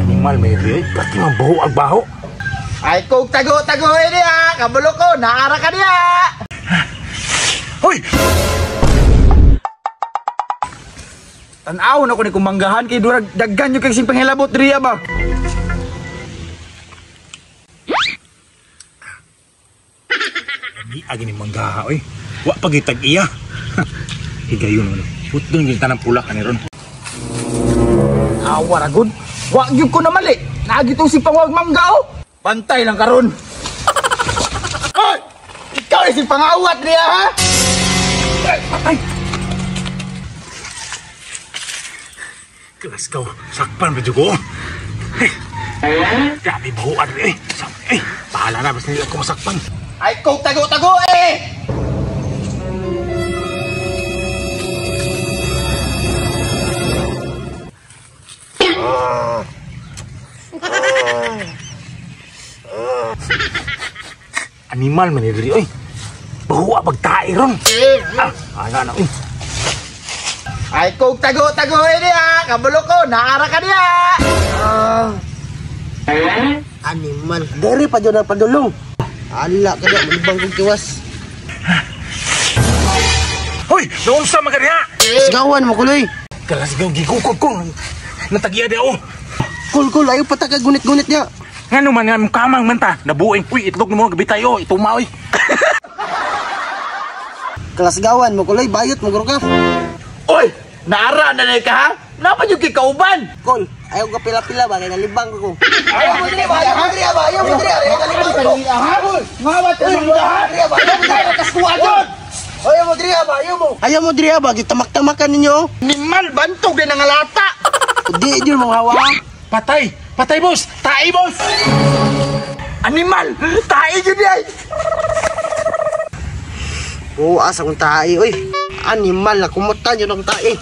Animal may ri, pati man baho ag baho. Ay kog tago-tago niya, kabulo ko, naara ka niya. Hoy! Tan-aw na ko ni kumanggahan kay durag daggan yo kay sing panghilabot diriya ba. Di agi ni manggaha oy. Wa pa gyud tag-iya. Higayon man. Putdon gyud tanang pula kani ron. Awa ra gud. Wa gyud ko na mali. Naagi tong si pangwag mangga oh. Bantay lang karon. Hoy! Ikaw ni si pangawat niya ha? Ay! Kelas kau, sakpan ba ko? Grabe bahuan eh. Eh, bahala na basta nila ako masakpan. Ay kog tago-tago eh. Animal man diri oy. Bahuwa pagtae ron. Ah, ana na oy. Ay kog tago-tago eh niya, kabulo ko, naara ka niya. Animal. Dere pa dyan ang padulong. Ala ka na, malibang kong tiwas. Hoy, naunsa man ka niya? Sigawan mo kuloy. Kalasgaw gigukod ko. Natagiya di ako. Kul kul, ayaw pa taka gunit-gunit niya. Ngano man nga kamang man ta, nabuing. Uy, itlog mo gabi tayo, ituma oy. Kalasgawan mo kuloy, bayot mo guro ka. Oy, naara na ka ha? Napa yung kikauban? Kol, ayaw ka pila-pila ba kay nalibang ko. Ayaw mo diri ba? Ayaw mo diri ba? Ayaw mo diri ba? Nalibang ko. Ngawat ka sa diri ba? Ayaw mo diri ba? Kaskuha jud. Ayaw mo diri ba? Ayaw mo. Ayaw mo diri ba? Gitamak-tamakan ninyo. Animal bantog din ang alata. Di jud mo hawa. Patay, patay boss, tae boss. Animal, tae jud ay. Oo, asa kong tae oy. Animal na kumutan yun ang tae.